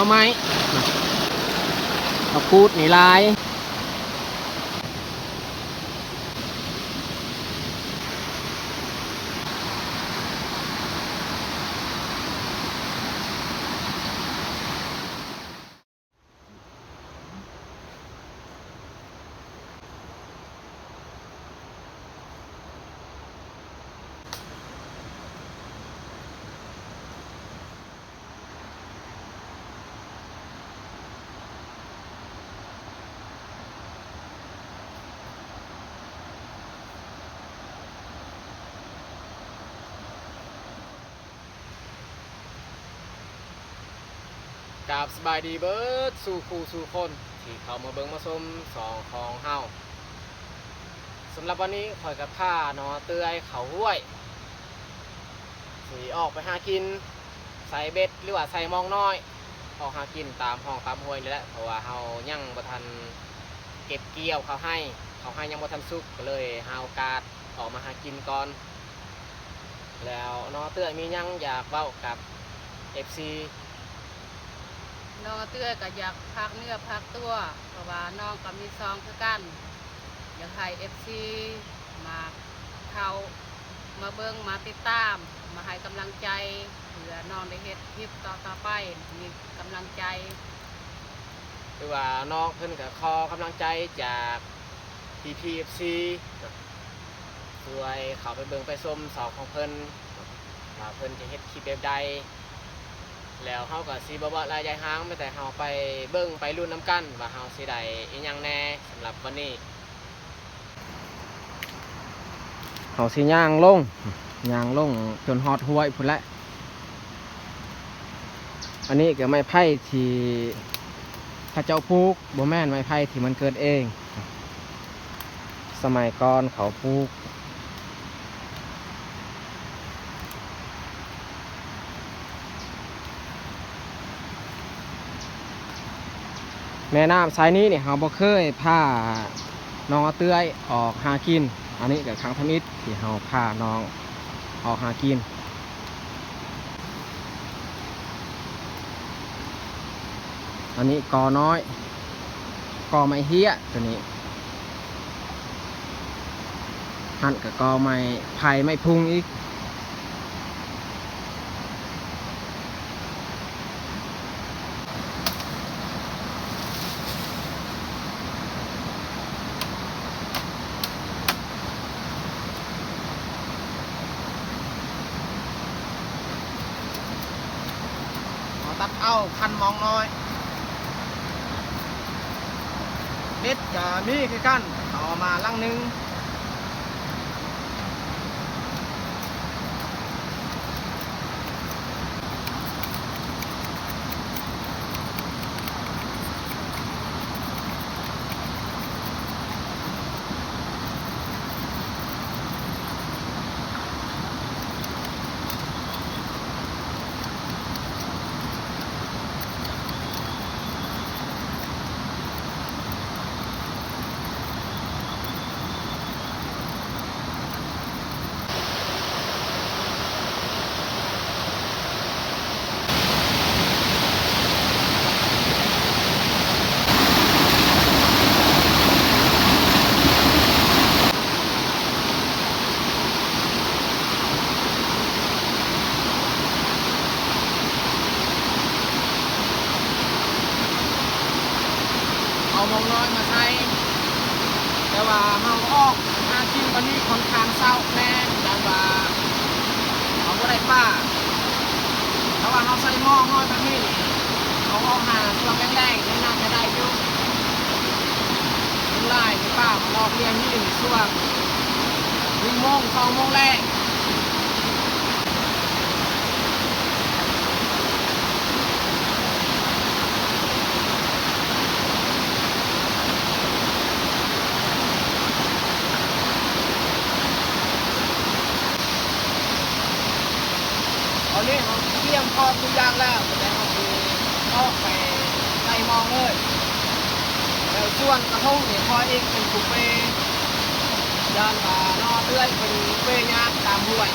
ໜໍ່ໄມ້ ຜັກກູດນີ້ຫຼາຍ. ກາບສະບາຍດີເບິດສູ່ຄູ່ສູ່ຄົນທີ່ເຂົ້າມາເບິ່ງມາຊົມຊ່ອງຂອງເຮົາ. ສຳລັບວັນນີ້ຂ້ອຍກໍພານ້ອງເຕືອຍເຂົ້າຫ້ວຍ ຊິອອກໄປຫາກິນ ໃສ່ເບັດ ຫຼືວ່າໃສ່ມອງນ້ອຍ ອອກຫາກິນຕາມຮ່ອງຕາມຫ້ວຍນີ້ແຫຼະ ເພາະວ່າເຮົາຍັງບໍ່ທັນເກັບກ່ຽວເຂົ້າໄຮ່ ເຂົ້າໄຮ່ຍັງບໍ່ທັນສຸກ ກໍເລີຍຫາໂອກາດອອກມາຫາກິນກ່ອນ. ແລ້ວນ້ອງເອື້ອຍມີຫຍັງຢາກເວົ້າກັບເອັຟຊີ? ນ້ອງເອື້ອຍກໍຢາກຝາກເນື້ອຝາກຕົວ ເພາະວ່ານ້ອງກໍມີຊ່ອງຄືກັນ ຢາກໃຫ້ເອັຟຊີມາເຂົ້າມາເບິ່ງ ມາຕິດຕາມ ມາໃຫ້ກຳລັງໃຈ ເພື່ອນ້ອງໄດ້ເຮັດຄລິບຕໍ່ໆໄປ ມີກຳລັງໃຈ. ຄືວ່ານ້ອງເພິ່ນກໍຂໍກຳລັງໃຈຈາກ ພີພີເອັຟຊີ ຊ່ວຍເຂົ້າໄປເບິ່ງໄປຊົມຊ່ອງຂອງເພິ່ນ ວ່າເພິ່ນຈະເຮັດຄລິບແບບໃດ ແລ້ວເຮົາກໍຊິບໍ່ເວົ້າຫຼາຍຢາຍຫາງ ມີແຕ່ເຮົາໄປເບິ່ງໄປລຸ້ນນຳກັນວ່າເຮົາຊິໄດ້ອີ່ຫຍັງແດ່. ສຳລັບວັນນີ້ ເຮົາຊິຍ່າງລົງ ຍ່າງລົງຈົນຮອດຫ້ວຍພຸ້ນແຫຼະ. ອັນນີ້ກໍໄມ້ໄຜ່ທີ່ເຂົາເຈົ້າປູກ ບໍ່ແມ່ນໄມ້ໄຜ່ທີ່ມັນເກີດເອງ. ສະໄໝກ່ອນເຂົາປູກ ແມ່ນ້ຳສາຍນີ້ນີ້ ເຮົາບໍ່ເຄີຍພານ້ອງເອື້ອຍອອກຫາກິນ. ອັນນີ້ກໍຄັ້ງທຳອິດທີ່ເຮົາພານ້ອງອອກຫາກິນ. ອັນນີ້ກໍນ້ອຍ ກໍໄມ້ເຮ້ຍຕົວນີ້ ຫັ້ນກໍກໍໄມ້ໄຜ່ໄມ້ພຸງອີກ. ເຮົາຕັດເອົາຄັນມອງນ້ອຍ ເບັດກະມີຄືກັນ ເອົາມາລັງໜຶ່ງ. ເອົາມອງນ້ອຍມາໃສ່ ແຕ່ວ່າເຮົາອອກຫາກິນບາດນີ້ຄ່ອນຂ້າງເຊົ້າແນ່ ຢ້ານວ່າເຮົາບໍ່ໄດ້ປາ. ຖ້າວ່າເຮົາໃສ່ມອງນ້ອຍບາດນີ້ ເຮົາອອກຫາຊ່ວງແລງໆ ນີ້ໜ້າຈະໄດ້ຢູ່. ສ່ວນຫຼາຍນີ້ປາມັນອອກເລ່ຍຫີນຊ່ວງໜຶ່ງໂມງ ສອງໂມງແລງ. ຕອນນີ້ເຮົາກຽມພ້ອມທຸກຢ່າງແລ້ວ ແຕ່ເຮົາຊິອອກໄປໃສ່ມອງເລີຍ. ແລ້ວສ່ວນກະທົງນີ້ ຂ້ອຍເອງເປັນຜູ້ເປ ຢ້ານວ່ານ້ອງເອື້ອຍເພິ່ນເປຍາກຕາມຫ້ວຍ.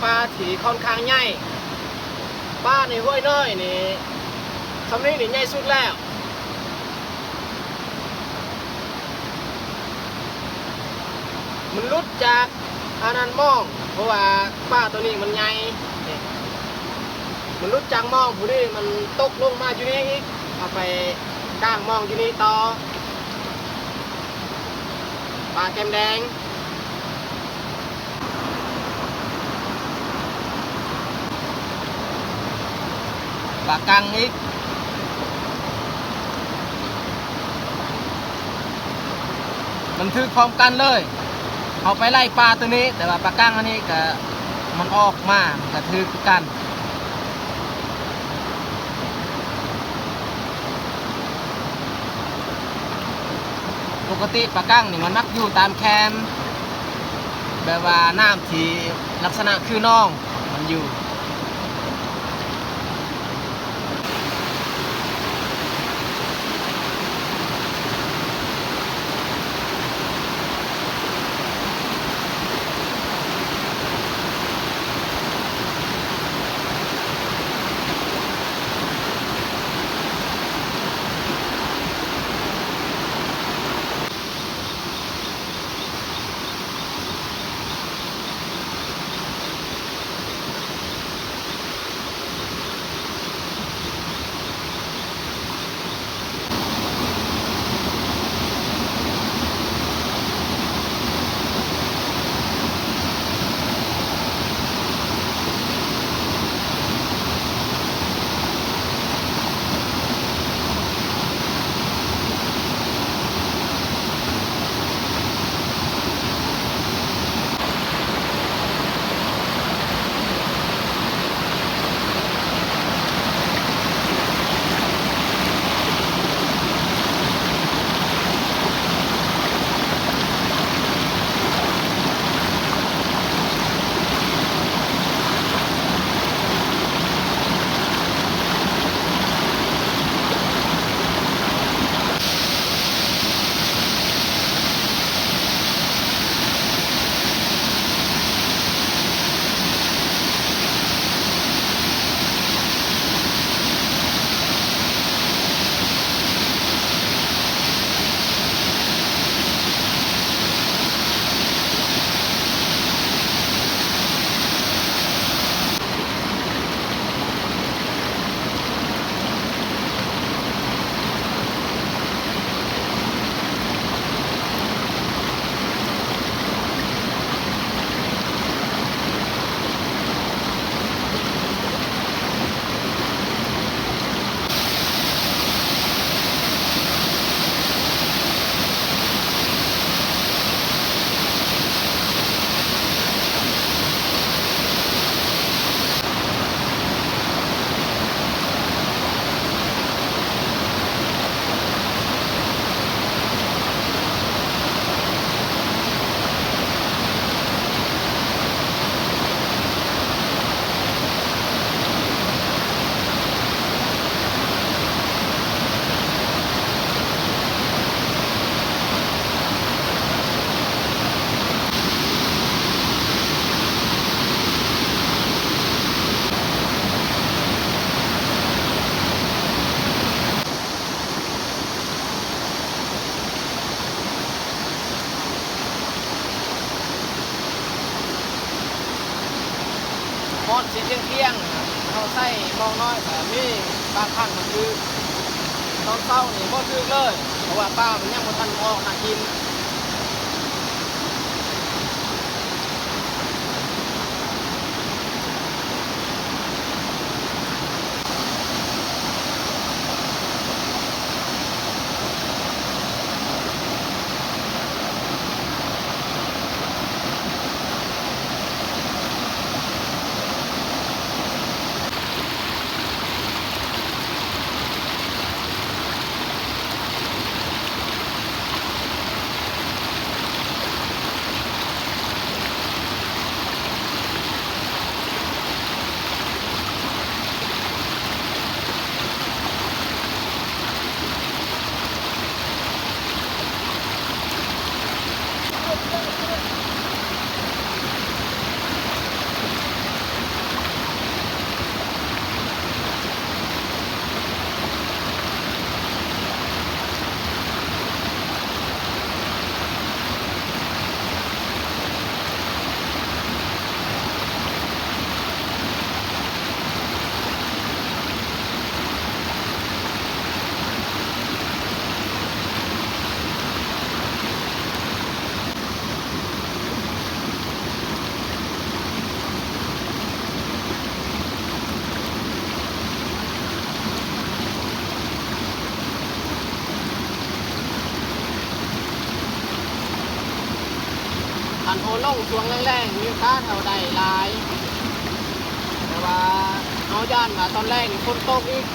ປາທີ່ຂ້ອນຂ້າງໃຫຍ່. ປາໃນຫ້ວຍນ້ອຍນີ້ ຊ່ຳນີ້ນີ້ໃຫຍ່ສຸດແລ້ວ. ມັນຫຼຸດຈາກອັນນັ້ນມອງ ເພາະວ່າປາໂຕນີ້ມັນໃຫຍ່. ນີ້ ມັນຫຼຸດຈາກມອງຜູ້ນີ້ ມັນຕົກລົງມາຢູ່ນີ້ອີກ ເອົາໄປກາງມອງຢູ່ນີ້ຕໍ່. ປາແກ້ມແດງ. ປາກັງອີກ ມັນຖືກພ້ອມກັນເລີຍ. ເຮົາໄປໄລ່ປາໂຕນີ້ ແຕ່ວ່າປາກັງອັນນີ້ກະ ມັນອອກມາ ມັນກະຖືກຄືກັນ. ປົກກະຕິປາກັງນີ້ມັນມັກຢູ່ຕາມແຄມ ແບບວ່ານ້ຳທີ່ລັກສະນະຄືໜອງມັນຢູ່. ຮອດຊິທ່ຽງໆ ເຮົາໃສ່ມອງນ້ອຍກະມີ ບາງຄັ້ງກະຖືກ. ຕອນເຊົ້ານີ້ບໍ່ຖືກເລີຍ ເພາະວ່າປາມັນຍັງບໍ່ທັນອອກຫາກິນ. ເ ການໂອລົງຊ່ວງແລງໆ ມີໂອກາດເຮົາໄດ້ຫຼາຍ ແຕ່ວ່າເຮົາຢ້ານວ່າຕອນແລງນີ້ຝົນຕົກອີກ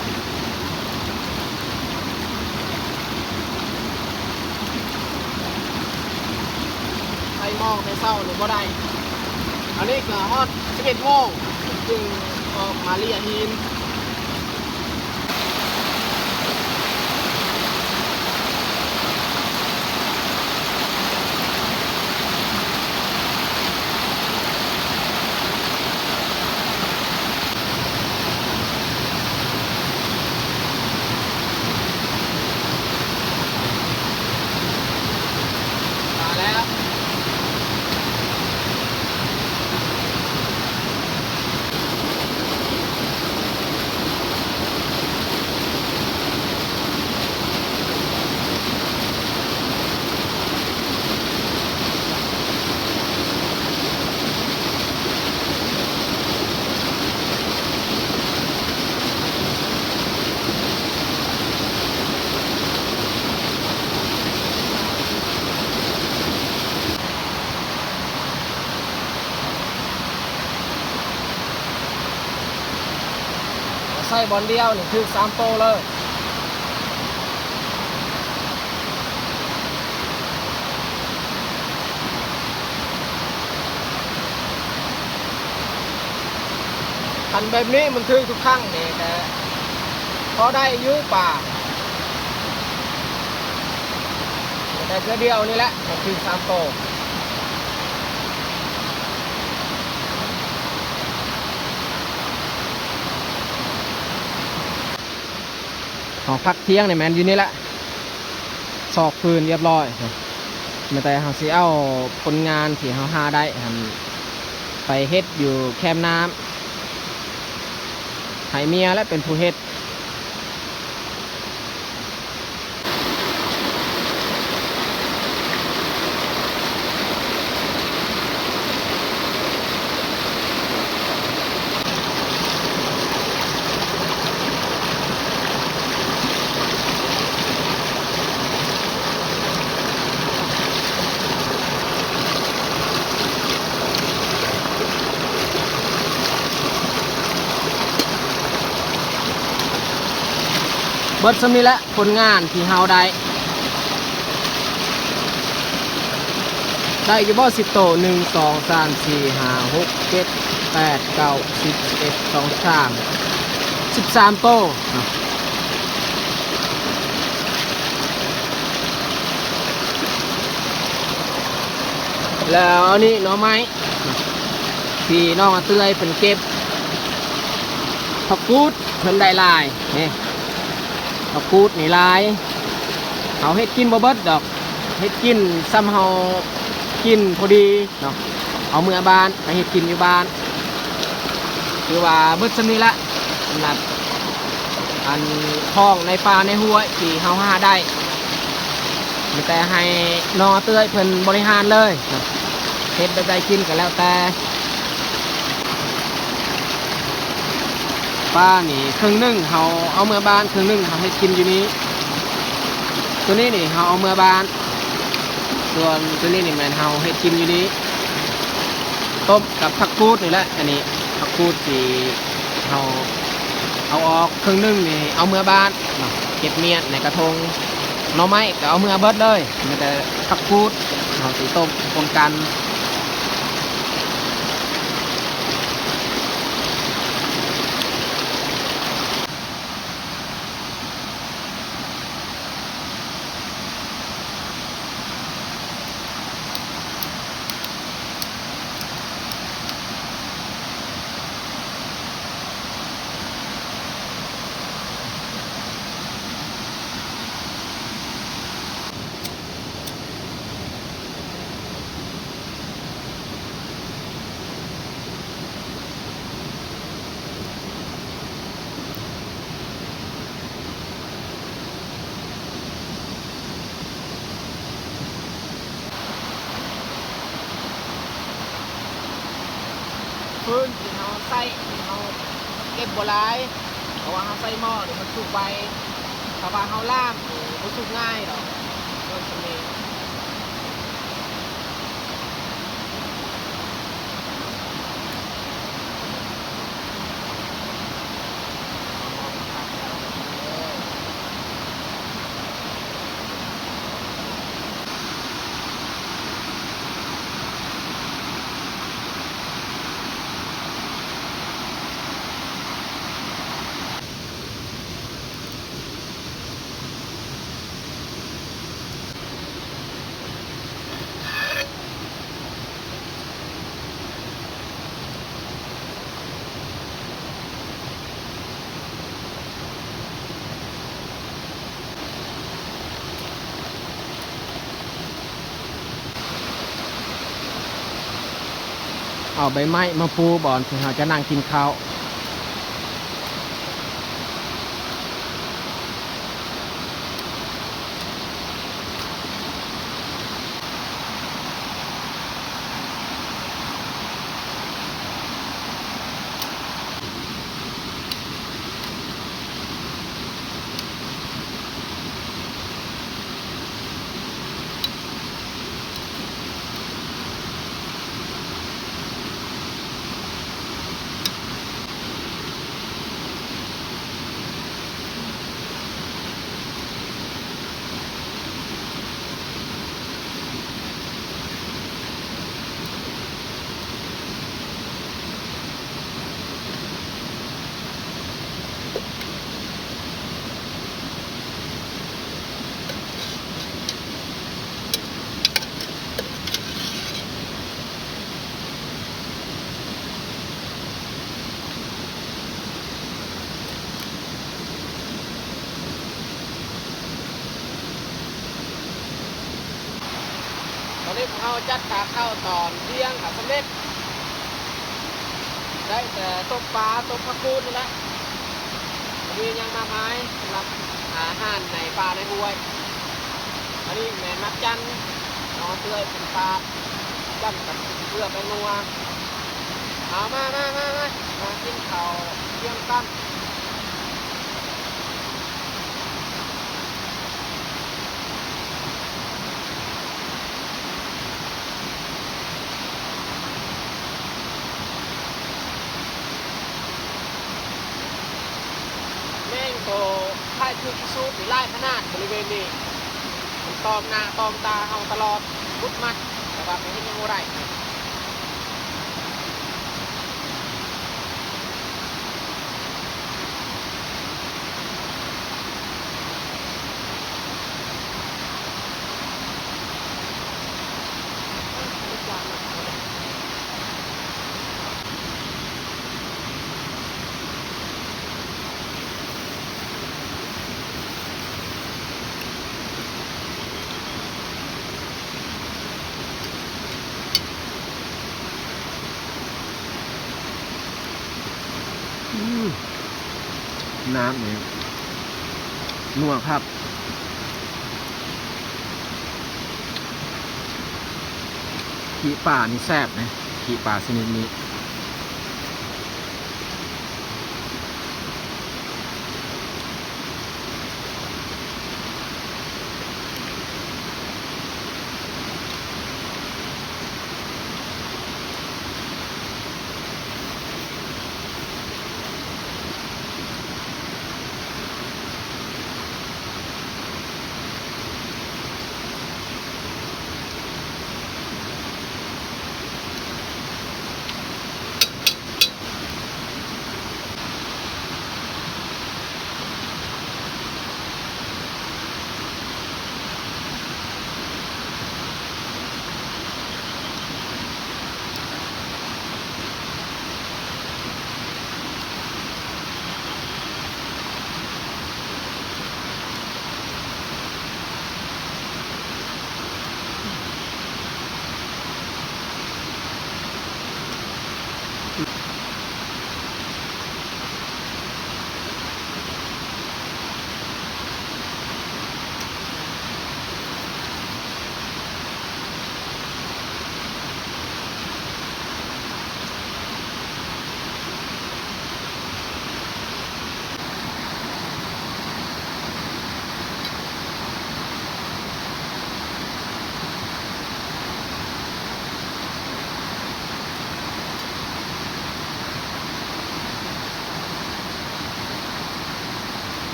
ໃສ່ໝໍ້ແຕ່ເຊົ້ານີ້ບໍ່ໄດ້ ອັນນີ້ກໍຮອດສິບເອັດໂມງຈຶ່ງອອກມາເລ່ຍຫີນ. ມາແລ້ວ. ໃສ່ບ່ອນດຽວນີ້ຖືກສາມໂຕເລີຍ. ຄັນແບບນີ້ມັນຖືກທຸກຄັ້ງນີ້ກະພໍໄດ້ຢູ່ປາ ແຕ່ເທື່ອດຽວນີ້ແຫຼະມັນຖືກສາມໂຕ. ຫ້ອງພັກທ່ຽງນີ້ແມ່ນຢູ່ນີ້ແຫຼະ ຊອກຟືນລຽບລ້ອຍ. ແມ່ນແຕ່ເຮົາຊິເອົາຜົນງານທີ່ເຮົາຫາໄດ້ຫັ້ນໄປເຮັດຢູ່ແຄມນ້ຳ ໃຫ້ເມຍແຫຼະເປັນຜູ້ເຮັດ. ເບິດສ່ຳນີ້ແຫຼະ ຜົນງານທີ່ເຮົາໄດ້ ໄດ້ຢູ່ບໍ່ ສິບໂຕ? ໜຶ່ງ ສອງ ສາມ ສີ່ ຫ້າ ຫົກ ເຈັດ ແປດ ເກົ້າ ສິບ ສິບເອັດ ສອງ ສາມ ສິບສາມໂຕ. ແລ້ວອັນນີ້ໜໍ່ໄມ້ ທີ່ນ້ອງອາເຕື້ອຍເພິ່ນເກັບ ຜັກກູດເພິ່ນໄດ້ຫຼາຍນີ້ ຜັກກູດນີ້ຫຼາຍ ເຮົາເຮັດກິນບໍ່ເບິດດອກ ເຮັດກິນສ່ຳເຮົາກິນພໍດີເນາະ ເອົາເມືອບ້ານໄປເຮັດກິນຢູ່ບ້ານ ຖືວ່າເບິດສ່ຳນີ້ລະ ສຳລັບອັນຂອງໃນປ່າໃນຫ້ວຍທີ່ເຮົາຫາໄດ້. ມີແຕ່ໃຫ້ນ້ອງອາເຕື້ອຍເພິ່ນບໍລິຫານເລີຍເນາະ ເຮັດແບບໃດກິນກໍແລ້ວແຕ່. ປານີ້ເຄິ່ງໜຶ່ງເຮົາເອົາເມືອບ້ານ ເຄິ່ງໜຶ່ງເຮົາເຮັດກິນຢູ່ນີ້ ໂຕນີ້ນີ້ເຮົາເອົາເມືອບ້ານ ສ່ວນໂຕນີ້ນີ້ແມ່ນເຮົາເຮັດກິນຢູ່ນີ້ ຕົ້ມກັບຜັກກູດນີ້ແຫຼະ ອັນນີ້ຜັກກູດທີ່ເຮົາເອົາອອກ ເຄິ່ງໜຶ່ງນີ້ເອົາເມືອບ້ານເນາະ ເກັບມ້ຽນໃນກະທົງ. ໜໍ່ໄມ້ກໍເອົາເມືອເບິດເລີຍ ມີແຕ່ຜັກກູດເຮົາຊິຕົ້ມປົນກັນ. ຟືນທີ່ເຮົາໃຊ້ ທີ່ເຮົາເກັບບໍ່ຫຼາຍ ເພາະວ່າເຮົາໃສ່ໝໍ້ນີ້ມັນສຸກໄວ ຖ້າວ່າເຮົາລາມນີ້ບໍ່ສຸກງ່າຍດອກ ເບິ່ງໂຕນີ້. ເອົາໃບໄມ້ມາປູບ່ອນທີ່ເຮົາຈະນັ່ງກິນເຂົ້າ. ຕອນນີ້ພວກເຮົາຈັດການເຂົ້າຕອນທ່ຽງກໍສຳເລັດ ໄດ້ແຕ່ຕົ້ມປາ ຕົ້ມຜັກກູດນີ້ແຫຼະ. ບໍ່ມີຫຍັງມາກມາຍສຳລັບອາຫານໃນປ່າໃນຫ້ວຍ. ອັນນີ້ແມ່ນໝາກຈັນ ເນາະ ເປືອຍເປັນປາດ ຈ້ຳກັບເກືອແປ້ງນົວ. ເອົາ ມາ ມາ ມາ ມາ ມາກິນເຂົ້າທ່ຽງນຳກັນ. ແມງໂຕຄ້າຍຄືກທີ່ສຸດນີ້ຫຼາຍຂະໜາດ ບໍລິເວນນີ້ ມັນຕອງໜ້າຕອງຕາເຮົາຕະຫຼອດ ໝຸດມັດ ແຕ່ວ່າໄປເຮັດຫຍັງບໍ່ໄດ້. ອືມ ນ້ຳນີ້ນົວຄັກ. ຂີ້ປານີ້ແຊບເດ້ ຂີ້ປາຊະນິດນີ້.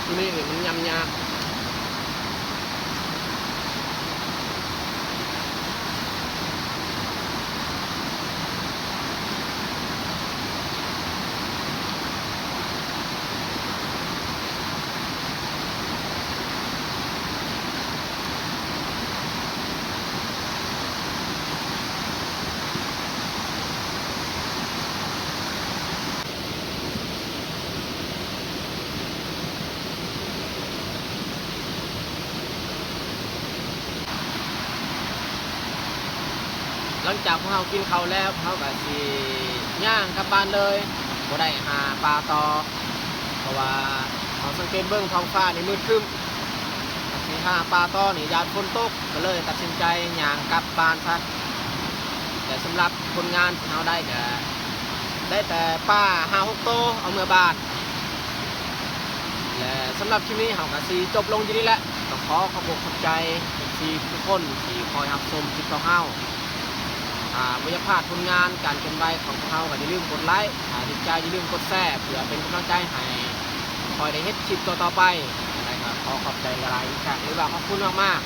ໂຕນີ້ນີ້ມັນຫຍ້ຳຍາກ. ໂຕ ຫຼັງຈາກພວກເຮົາກິນເຂົ້າແລ້ວ ເຮົາກໍຊິຍ່າງກັບບ້ານເລີຍ ບໍ່ໄດ້ຫາປາຕໍ່ ເພາະວ່າເຮົາສັງເກດເບິ່ງທ້ອງຟ້ານີ້ມືດຄຶ້ມ ຊິຫາປາຕໍ່ນີ້ຢ້ານຝົນຕົກ ກໍເລີຍຕັດສິນໃຈຍ່າງກັບບ້ານຊະ. ແຕ່ສຳລັບຜົນງານທີ່ເຮົາໄດ້ກໍໄດ້ແຕ່ປາຫ້າຫົກໂຕເອົາເມືອບ້ານ. ແລະ ສຳລັບຄລິບນີ້ເຮົາກໍຊິຈົບລົງຢູ່ນີ້ແຫຼະ. ຕ້ອງຂໍຂອບອົກຂອບໃຈເອັຟຊີທຸກຄົນທີ່ຄອຍຮັບຊົມຄລິບຂອງເຮົາ. ຖ້າບໍ່ຢາກພາດຜົນງານການເຄື່ອນໄຫວຂອງພວກເຮົາກໍຢ່າລືມກົດໄລ ຖ້າຖືກໃຈຢ່າລືມກົດແຊ ເພື່ອເປັນກຳລັງໃຈໃຫ້ຂ້ອຍໄດ້ເຮັດຄລິບຕໍ່ໆໄປ. ຈັ່ງໃດກໍຂໍຂອບໃຈຫຼາຍໆອີກຄັ້ງ ຫຼືວ່າຂອບຄຸນມາກ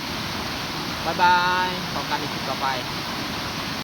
ໆ. ບາຍບາຍ ພົບກັນໃນຄລິບຕໍ່ໄປ.